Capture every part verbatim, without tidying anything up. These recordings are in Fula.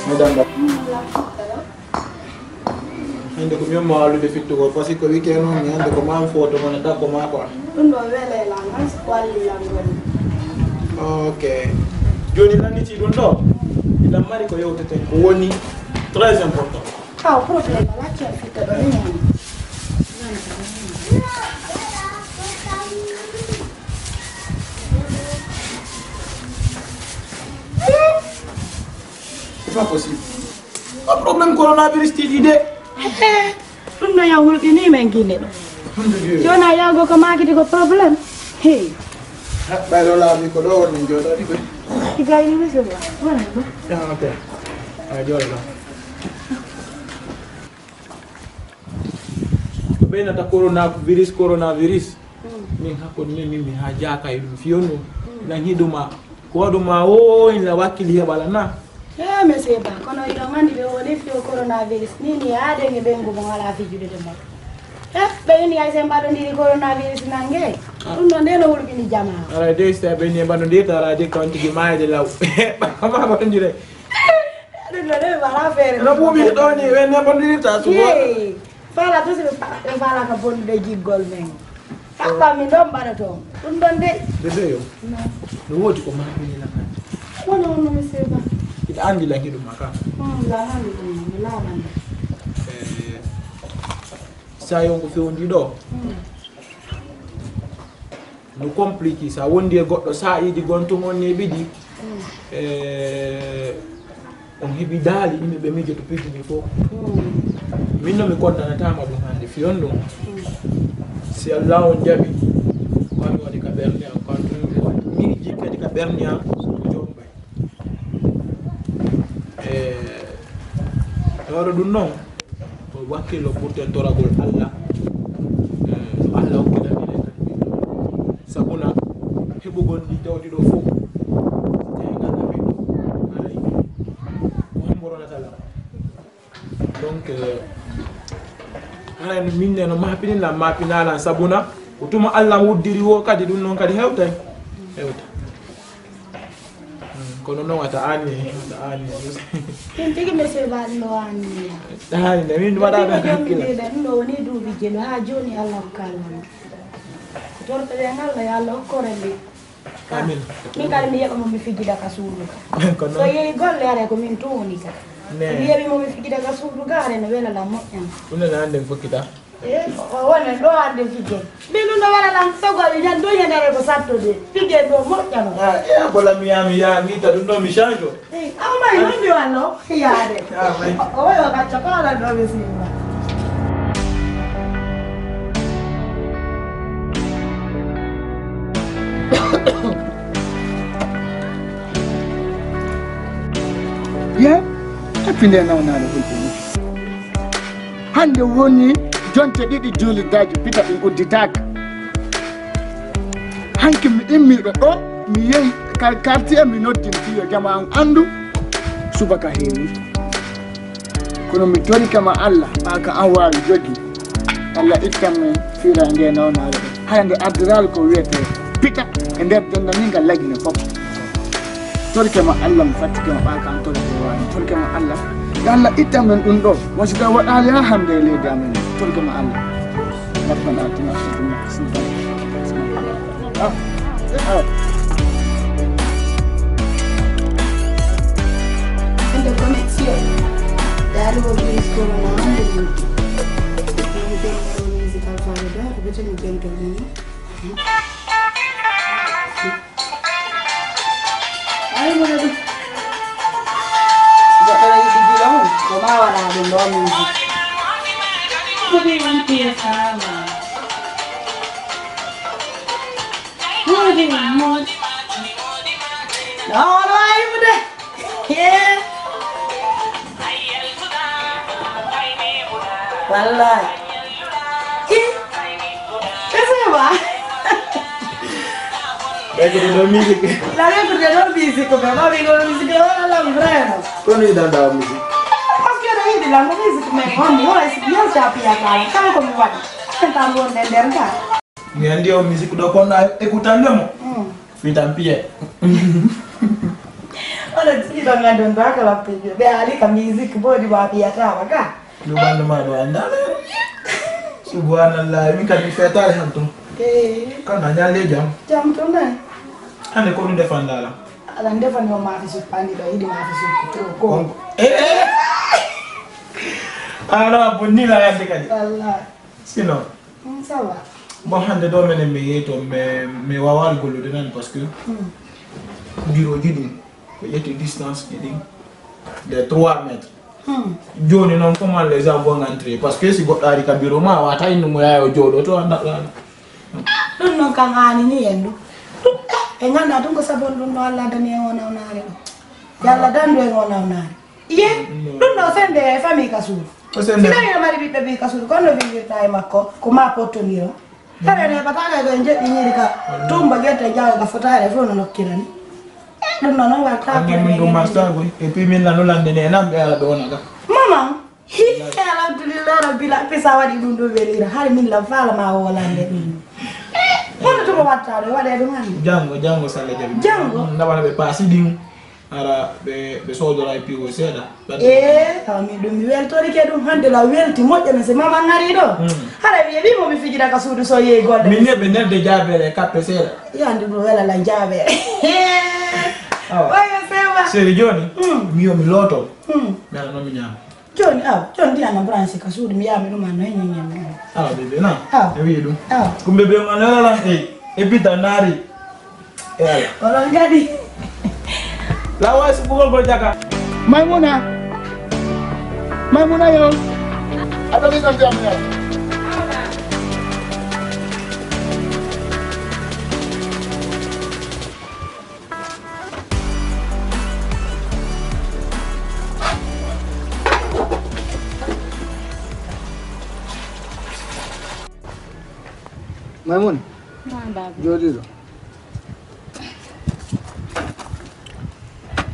Madame Ba. Hannde ko min mo haalude fittugol, parce que ko weekend on, mi hannde ko maan foto mon e takko maako an. Ɗum ɗo welela ngal, so ko walli lan ngoni. Ok. Jooni lannditi ɗum ɗo, iɗan mari ko yewteten, ko woni très important. Aw, problème alaa, accu en fitta ɗo, ni woni. C'est pas possible. Ko problème coronavirus tiiɗi de. Ɗum no ya hulɓini men Guinée ɗo. Alhamdulillah. Jooni a yaago ko maakiti ko problème. Hey. Ha, ɓay ɗo laabi ko ɗo woni jooɗaɗi koy. Igayni mi sori wa. Wala ɗo. Ah, ok. Ay, jooɗo ɗo. Ko ɓeynata coronavirus, coronavirus. Mm. Min hakkunde min, min mi haa jaaka e ɗum fiyon ɗum. Mm. Nan hiɗuma, ko waɗuma o, ina wakkili heɓala na? Eh, monsieur Ba, kono iɗon anndi ɓe woni fiyo coronavirus. Ni, ni aade nge ɓengu mo alaa fijude de mo. Eh, ɓe ini ay sen mbaɗondiri coronavirus nange. Ah. Ɗum ɗon nde no hulɓini jamaa. Aray de, so ɓe ni mbaɗondirta, aray de, kawon tigi maayde law. Ɓama mbaɗondire. Ɗum ɗo ɗum wala feere. No ɓuuɓi ɗo ni, ɓe ne mbaɗondirta suba. Yee. Fala to si ɓe fa-, ɓe fala ka bonnude jiggol men. Haɓɓa min ɗon mbaɗa toon. Ɗum ɗon de. Bébé yo. No. No woodi ko maapini lan hannde. Wona on no mi seeba. Hiɗa anndi lan hiɗuma ka. Hmm, lan anndi ɗum, mi laaɓan de. Eh, sa yon ko fewndi ɗo. Hmm. No compliqué, sa wondi e goɗɗo, sa iidi gon tun on neɓidi. Mm. Eh, on heɓi daali, yimɓe ɓe miijoto piiji ɗi fof. Mm. Min no mi kondanataama ɗum hannde, fiyon ɗum. Mm. Si Allah on jaɓi, ko mi waɗi ka ɓernde am, ko an tun mi waɗi. Mi jikki kadi ka ɓernde am, ko jombay. Eh, e waɗa ɗum noon, ko wakkilo ɓurten toragol Allah. Eh, no Allah hokkita minen kadi ɓiɗɗo. Sabuna heɓugol ndi jawdi ɗo fof, so tawi ngannda ɓiɗɗo, haray ko hombo ronata lam? Donc, eh, haray no min ne no maapini lam, maapina lam, sabuna ko tuma Allah wuddiri wo kadi, ɗum noon kadi hewtay, hewta. Hmm, kono noon wata aani, wata aani. Min tigi monsieur Ba no aani. Aani de, min mbaɗa ɗum hakkille. Ɗum ɗo woni duuɓi jelu, haa jooni Allah hokkaali mon. Torɗe ɗen Allah, yo Allah hokkore ndi. Amin. Min kadi mi yeɓa mo mi fijida ka suudu ka. Kono so yehi golle are ko min tun woni ka. Ne. Mi yeɓi mo mi fijida ka suudu ka are no wela lam moƴƴan. Ɗum ne nande fokkita. Eh, o wona ɗo hannde fijje. Min ɗum ɗo waɗa tan sogooɓe ñande ɗo ñande ko sattude. Fijje ɗo moƴƴano. Ah, eh, bola mi yaa, mi yaa, mi itta ɗum ɗo, mi change o. Eh, awa mari, non mi wallo, yaade. Ah, oui. O, o wayi o gacca ko alan ɗo ɓe simba. Ye, a finde nawnaɗo hulɓe ni. Hannde woni jonte ɗiɗi juulirdeejo Pita ɗin udditaaka. Hanki mi immiiɗo ɗo, mi yehi ka-, quartier, mi noddini fii yo jamaa on anndu subaka heewi. Kono mi torike ma Allah, ɓaa ka an waawi jogi. Allah ittan men fiira e nde nawnaare ɗo. Hara nde ardiral ko wiyetee Pita e nder denndaningal Lagine fof. Torike ma Allah, mi fattike ma ɓaaka am, torike ma, mi torike ma Allah. Yo Allah ittan men ɗum ɗo. Won si tawi waɗaali haa hannde e leydi amen. Torike ma Allah. Rabbana atina fid dunya hasanatan. Ah, ah. Hannde connexion. Daali ko Grace Corona hannde yimɓe. Musical fare da, ko beten jento ɗum. Ay, mo ɗum. Goɗɗo na yiɗi gila mum, ko ma waɗa ɗum ɗo music. Ko ɓe wonti e fama. Moodi, moodi. No, no, ay, mo de. Hee. Wallaay. Ih. Ɓe sewa. Ɓe ko ɗo musique. La règle de non musique, mais ma ɓe ko musique, wala lam vraiment. Kono yiɗan ɗa musique. Parce que no yiɗi lam ko musique, mais on, yo, yo, sa piya kala, kala ko mi waɗi. Tan wonde nder ka. Mi anndi o musique ɗo kon a écoutande mo. Mm. Mi tan piye. O Ɗiɗo ngadon ba kala pejo. Ɓe ali ka musique bodi ba ɓiyatawa ka. Ɗum ɓanndu ma ɗo anndaano. Subhanallah, min kadi mi feetaali han tun. Eh. Kan na ñalle jam. Jam to na. Hande ko ɗum defan dala. Ala ndefani o maafe suppanɗi ɗo, yiɗi maafe suppu trop ko. Eh. Ala bonni la yande kadi. Allah. Sinon. Mm, ça va. Bon, hande ɗo menen mi yeeto, mi, mi waawaa gollude nan parce que bureau ji ɗin ko ƴetti distance ji ɗin de trois mètres. Hmm. Jooni noon, comment les gens vont entrer? Parce que si goɗɗo ari ka bureau ma, a wata innu mo yaha o jooɗo to, a naɗɗo. Ɗum noon kam haani ni en ɗum. Ɗum, eh, en nganndaa ɗum ko sabu ɗum ɗo Allah dani en o nawnaare ɗo. Yo Allah dandu en o nawnaare. Iye, ɗum ɗo sende e famille ka suudu. Ko sende. Si tawi no mari ɓiɓɓe ɓiy ka suudu, kono no viwirta e makko, ko ma pottondiro. Hara ne ɓata kay ko en jeɗɗiniɗi ka tumba ƴetta jaawo ka fotaare fof no nokkirani. Eh, ɗum noon o warta ko min ɗum masta koy. Et puis min lano lande ne nan ɓe ala ɓe wona ka. Maman, hi, alhamdulillah rabbil alamin, pisa waɗi ɗum ɗo welira. Hari min lam fala ma wolande ɗum. Eh, kono to ko watta ɗo, waɗe ɗum hannde. Jango, jango sala jabi. Jango? Ndabana ɓe paasi ɗin. Hara ɓe, ɓe soodora e piwo seeɗa. Ee, tawa min ɗum mi weltorike ɗum hannde la welti moƴƴa no se mama ngari ɗo. Hmm. Hara wiye wi mo mi fijira ka suudu so yehi golle. Min ne ɓe nelde jaabeere e kappe seeɗa. Yandi ɗum wela la jaabeere. Awa. Oyo sewa. Seri jooni, hmm, mi yo mi looto. Hmm. Mi ara noon mi ñaama. Jooni, aw, jooni ndiyam am branché ka suudu, mi yaami ɗum an no heñi ñam ɗum. Aw, bébé, na? Aw. E wi'i ɗum. Aw. Ko bébé on an ala lan e, e bita naari. E ala. Oɗon kadi. La way so bugol gol jaka. Maymuna. Maymuna yo. Aɗa ɗum ɗon jam ñaam. Maymuna. Naam, baaba. Jooɗiiɗo.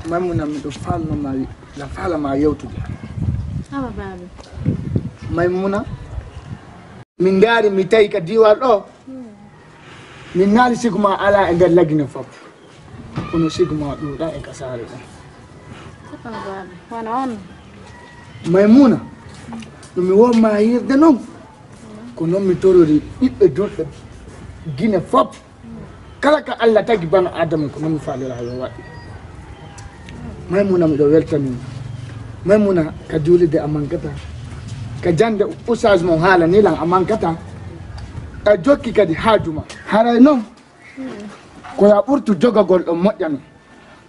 Maymuna, miɗo faalno ma, la faala ma yewtude. Awa, baaba. Maymuna. Min ndaari, mi tawi ka diiwal ɗo. Min naali sigu ma alaa e nder Lagine fof. Kono sigu ma ɗuuɗa e ka saare ɗum. Wano on. Maymuna, ɗum mi woo ma yirde noon. Ko noon mi torori ɓiɓɓe julɓe Gine fof. Kala ka Allah tagi bano Adama ko noon mi faalira yo waɗ. Maymuna, miɗo weltanii. Maymuna, ka juulirde a mankataa. Ka jannde ustaas mon haalanii lan a mankataa. A jokki kadi haaju ma. Haray noon, ko ya ɓurtu jogagol ɗon moƴƴano.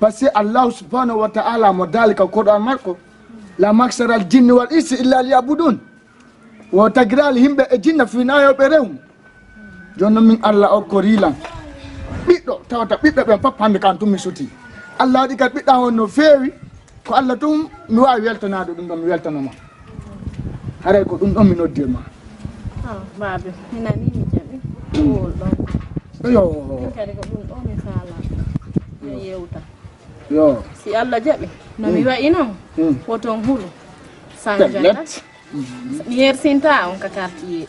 Parce que Allahu subhanahu wa ta'ala mo daali ka Qur'an makko, "La ma'sharal jinni wal insi illa liya'budun." Wo tagiraali yimɓe e jinna fii na yo ɓe rewu. Jooni noon min Allah okkorii lan ɓiɗɗo, tawata ɓiɓɓe ɓen fof hannde kan tun mi sutii. Allah waɗi kadi ɓiɗɗo an on no feewi, ko Allah tun mi waawi weltanaade ɗum ɗon, mi weltanoma. Haray ko ɗum ɗon mi noddir ma. Ah, baabe, mi nanii mi jaɓi. Ɗum wol ɗon. Yo. Min kadi ko ɗum ɗo mi faalaa. Mi yewta. Yo. Si Allah jaɓi, no mi wayi noon, woton hulu. Sanjata. Mi hersinta on ka quartier.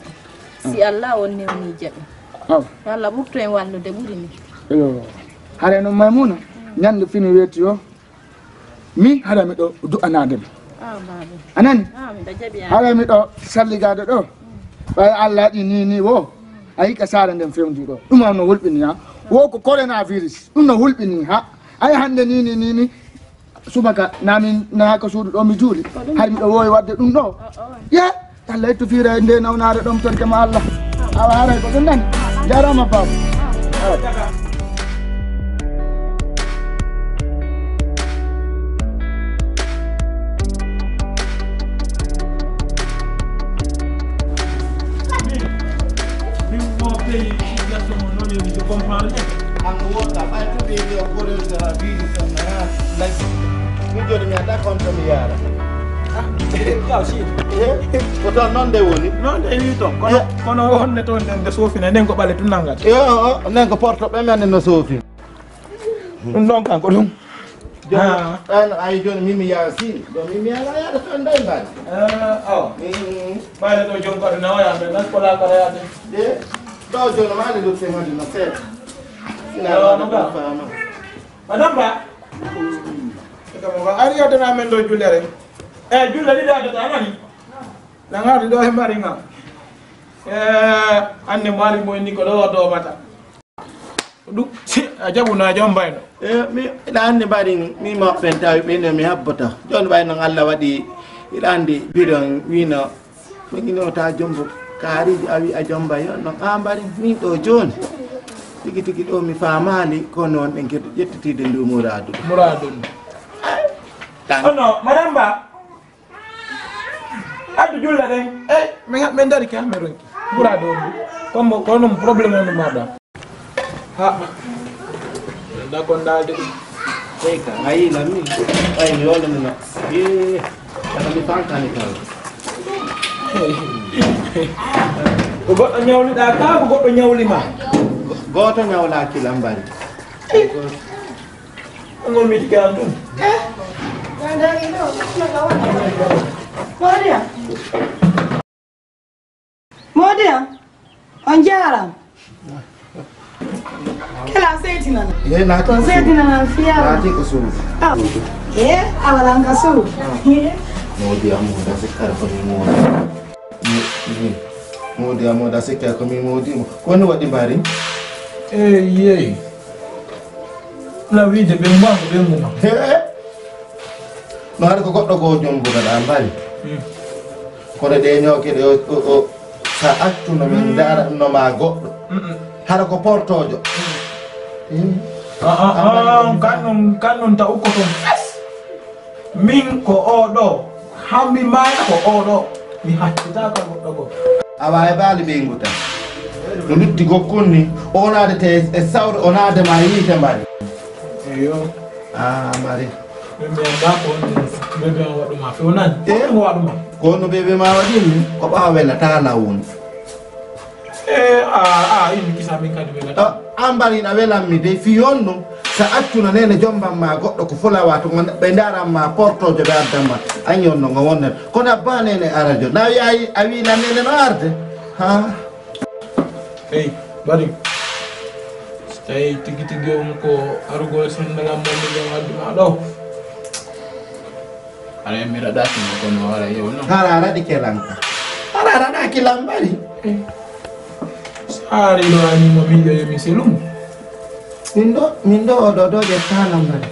Si Allah on newni jaɓi. Aw. Yo Allah ɓurtu en wallude ɓuri ni. Yo. Hare noon Maymuna, ñande fini weeti yo. Mi hara miɗo du'anaade ma. Ah, baaba. A nani? Ah, miɗo jaɓi. Hara miɗo salligaade ɗo. Ɓay Allah waɗi ni ni wo. A yi'i ka saare nden fewndi ɗo. Ɗum am no hulɓini ha. Wo ko coronavirus. Ɗum no hulɓini ha. Ay hannde ni ni ni ni. Subaka na min na ka suudu ɗo mi juuli. Hay miɗo woowi waɗde ɗum ɗo. Ye. Allah ittu fiira e nde nawnaare ɗom torke ma Allah. Awa haray ko ɗum nani. Jarama baaba. Awa. Min mo pays garto mo non yo je comprendre. An wonɗa ɓay to ɓe wiya gorel dara biri tan nana laggi. Min joni mi anda konto mi yaara. Kaw si. Ko toon noon nde woni. Noon nde wi toon kono kono honne toon nden nde soofina nden ko ɓale tun nangata. Yo nden ko porto ɓe men no soofi. Ɗum ɗon kan ko ɗum. Jooni an ay jooni mimi yaa si ɗo mimi yaa la yaɗa toon nday mbaɗi. Awa. Ɓayde ɗo joom kadi nawa yaa ɓe nan kola kala yaade. De ɗo jooni maali lutte hadi no seeɗa. Ina waɗa ɗum faama. Madame Ba. Ari addana men ɗo julle rek. E julle ɗiɗi addata nani? Nangari ɗo e mari nga. E anne mari mo ni ko ɗo ɗo mata. Ɗum a jaɓu na jom mbayno. E mi ina anndi mbaɗi mi moɓɓen tawi ɓe no mi habbata. Jooni ɓay noon Allah waɗi iɗa anndi bidon wino ɓe ino ta jombo kaariji a wi a jomba yo noon a mbaɗi min ɗo jooni. Tigi tigi ɗo mi faamaali ko noon ɓe ngir ƴettitiide ndu muraadu. Muraadu. Tan. Ono madame Ba. Addu julla ɗen. Ey, min haɓ min dari ka min ronki. Ɓura ɗo ɗum. Comme ko ɗum problème on ɗum maɗa. Ha. Da kon dalde. Ey ka ayi lammi. Ay mi wala mi na. Eh, kala mi fankani ka. Ko goɗɗo ñawliɗa ka ko goɗɗo ñawli ma? Gooto ñawlaaki lambari. Ngol mi tigaan ɗum. Modiya. Modiya. On jaaraama. Kela seytinana. Ye naati ko seytinana fiya. Naati ko sunu. Ah. Eh, awalan ka sunu. Modiya mo da se kar ko ni mo. Modiya mo da se kar ko mi modi mo. Ko no wadi bari? Eh, ye. Na wiide ɓe nguma ko ɓe nguma. He? No hara ko goɗɗo goo jombuɗoɗa mbari. Kono ɗe ñooke ɗe o sa accuno min ndaratno ma goɗɗo. Hara ko portojo. Kannon kannon ta ukkoton fes. Min ko oɗo. Hammi maaya ko oɗo. Mi haccitaka goɗɗo goo. Awa e baali ɓeyngu tan. No lutti gokkun ni o naade te e sawre o naade ma yiite mbari. Eyo. Ah mbari. Ɓe mbiya nda ko on ɓe mbiya waɗuma fewnani. Eh? Ko waɗuma. Ko no ɓe ɓe ma waɗimi ko ɓawa wela ta lawun. Eh, ah, ah, imi kisa min kadi wela. Ah, an mbari na welanmi de fi yonno. Sa accuna nene jomban ma goɗɗo ko fulawa to ɓe ndaran ma portojo ɓe addan ma an yonno ngo wonnen kono abba nene arajo na yayi a wi lan nene no arde ha. Ey bari so tawi tigi tigi on ko arugol sendalam mo mi jom addu ma ɗo. Aɗa mi raɗaki mo kono wara yew non. Hara raɗi kelanka. Hara raɗaki lambari. Saari ɗo ani mo miɗo yomi selum. Min ɗo min ɗo oɗo ɗo ƴetta lambari.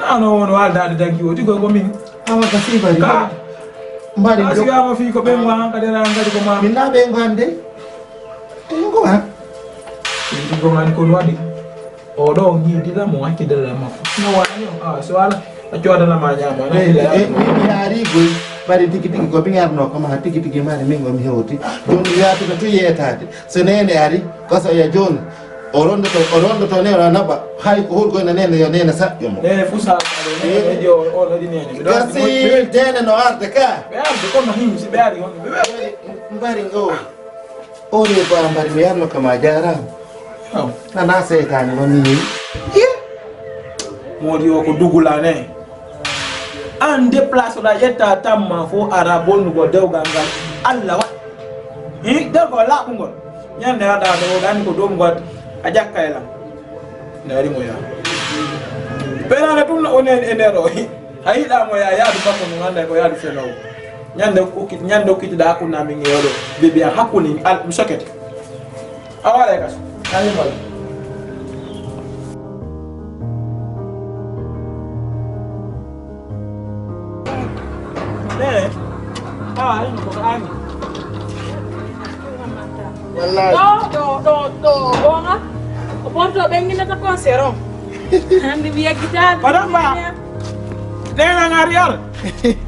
Ano won waldade daggi o tigo ko min. Awa ka sibari. Ka. Mbari ɗo. Sigama fi ko ɓen wa hankadi ra hankadi ko ma. Min na ɓen gande. Ɓen go ha. Ɗin go han kon waɗi. Oɗo o yiidila mo accidela makko no waani o awa so ala a codanama ñaama. Mi yaari goy mbaɗi tigi tigi ko mi arno koma tigi tigi mbaɗi min gomi hewti joni mi yatuta to yeetade so nene ari kosoya joni o rondoto o rondoto nene o naɓa hay ko hol goyna nene yo nene saƴƴo mo nene fu sa on haɗi nene gasi nene no arde ka ɓe arde kono him si ɓe ari on ɓe ɓe mbari ngo O de ba mbar mi yarno kama jarama. Nana seytani woni ni. Modi o ko dugulane. An déplace la yetta tamma fo ara bonnugo dewgal ngal. Allah wa. Hi dewgal laɓungol. Ñande hada do dani ko dom god a jakka e lam. Nde ari mo yaa. Penana ɗum no onen e nder o. A yiɗa mo yaa yaadu makko no ganda ko yaadu fenowo. Ñande ukkit ñande ukkitiɗa hakkunde amin e oɗo. Ɓe mbiya hakkunde al ɗum sokete. A waɗa e kaso. Amin wala. Nene. Ah, ino ko ami. Wallahi. Ɗo ɗo ɗo ɗo gonga. Ko porto ɓe nginata concert on. Hande mi yeggitaade. Madame Ba. Nena ngari ar.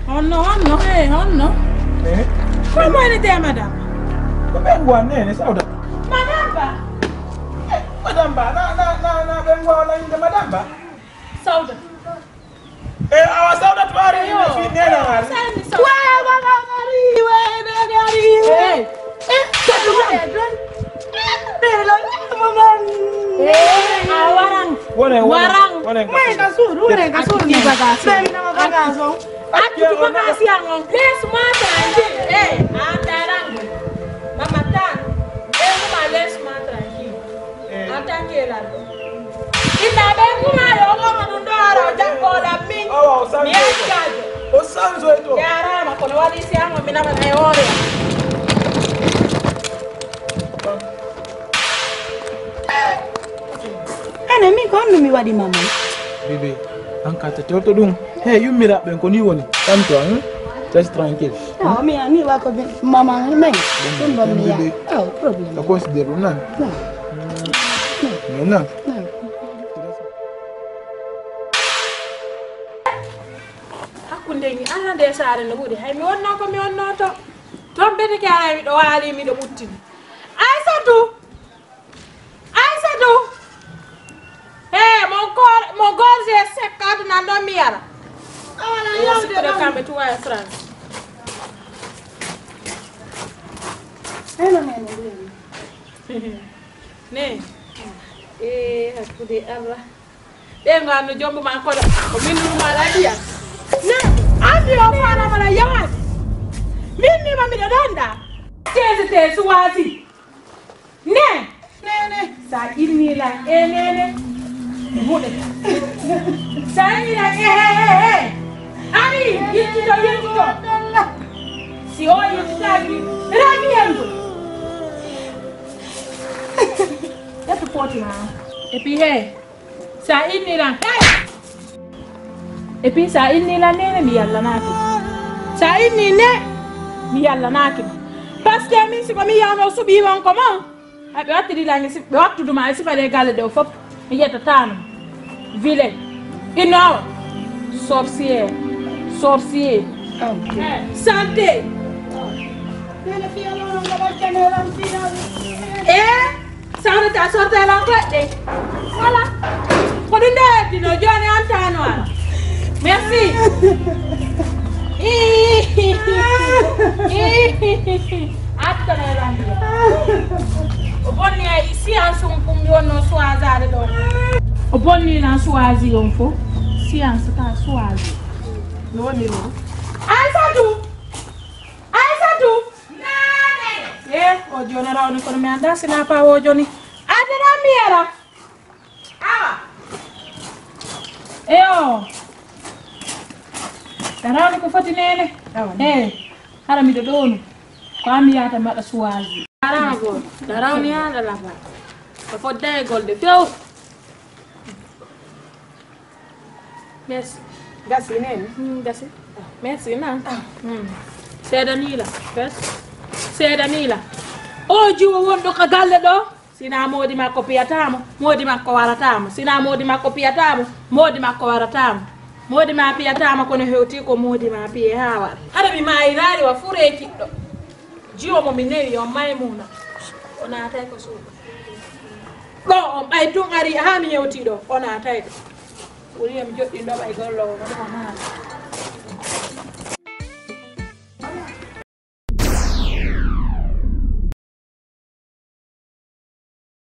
Honno honno e honno. Eh? Kono mo ene te madame. Ko ɓe ngwa nene sawda. Madame Ba. Madame Ba na na na na ɓe ngwa wala inde madame Ba. Sawda. E awa sawda to ari ni fi nena ngal. Waya waya ngari waya ngari. Eh. Eh. Eh. A waran. Wone wone. Waran. Wone. Mai ka suru wone ka suru ni baga. Sai na baga so. Atu ko ka si angon. Laisse-moi tranquille. Eh. Andarang. Mama tan. Eh, mama laisse-moi tranquille. En tant que la. Ina ɓe kuma yo wono ɗum ɗo ara o jaɓɓola min Awa, o sanzoyto. O sanzoyto. Jaaraama, kono waɗi si an o mi naman e hoore. Ene min ko honno mi waɗi mama? Bébé, an ka tati holto ɗum. He, yummiraɓe ɓen ko ni woni. Calme-toi, hein? Reste tranquille. Ah, mi ani wa ko bi-, mama men. Ɗum ɗon mi ya. Bébé. Ah, problème. A considère ɗum nan? Non. Non, non. Non. Hakkunde ni, Allah nde saare no ɓuri. Hay mi wonno ko mi wonno to. Toon beteke alaa miɗo waali, miɗo ɓuttini. Aysatu! Aysatu! Hey, mon corps, mon gorge est sec, aduna ɗon mi yara. Awa na yawde ɗon. Kamɓe tuwa e France. Eno nene. Ne. Eh, hakkude Allah. Ɓe nganno jombo ma koɗo. Ko min numa la diya. Ne, andi o fara mala yawan. Min ni ma mi ɗo donda. Tese te suwasi. Ne. Nene. Sa inni la e nene. Buɗe. Sa inni la e he he he. Ari, yiltito, yiltito. Si o yiltitaki, rami hendu. Ƴettu poti ma. Et puis, hey. Sa inni lan, hey! Et puis sa inni lan nene mi yallanaaki. Sa inni ne mi yallanaaki. Parce que min siko mi yano suɓi won ko mon. Ay ɓe wattiri lan e si-, ɓe wattudu ma e sifa ɗe galle ɗe o fof. Mi ƴettataano. Vilain. Inno. Sorcier. Sorcier. Eh, santé. Eh? Sawrata sortela koɗɗe. Wala. Ko ɗum ɗo heddino jooni antano ala. Merci. Attano e lanndiro. O bonni ay science um kum mi wonno choisade ɗo. O bonni na choisi on fof. Science ka choisi. No woni ɗum? Aysatu! Aysatu! E, o jooni rawni kono mi anndaa si naa paa o jooni. Adana mi yara. Awa. Eyo. Rawni ko foti nene. Awa. E, hara miɗo ɗoonu. Ko am yahata mbaɗa suwaaji. Arama goo. Rawni haa ɗa lafa. Ko fodde e golde few. Merci. Gasi nene. Mm, gasi. Merci na. Mm. Seeda nii la. Yes. Seeda nii la. O jiwo wonɗo ka galle ɗo. Sina moodi makko piyataamo, moodi makko warataamo. Sina moodi makko piyataamo, moodi makko warataamo. Moodi ma piyataamo kono hewti ko moodi ma piye haa war. Hara mi maayiraari wa furee kiɗɗo. Jiwo mo mi newi on Maymuna. O naatay ko suuɗo. Ɗo on ɓay tun ari haa mi yewti ɗo. O naatay ɗo. Woni mi joɗɗin ɗo ɓay gollowo mo ɗo o naata.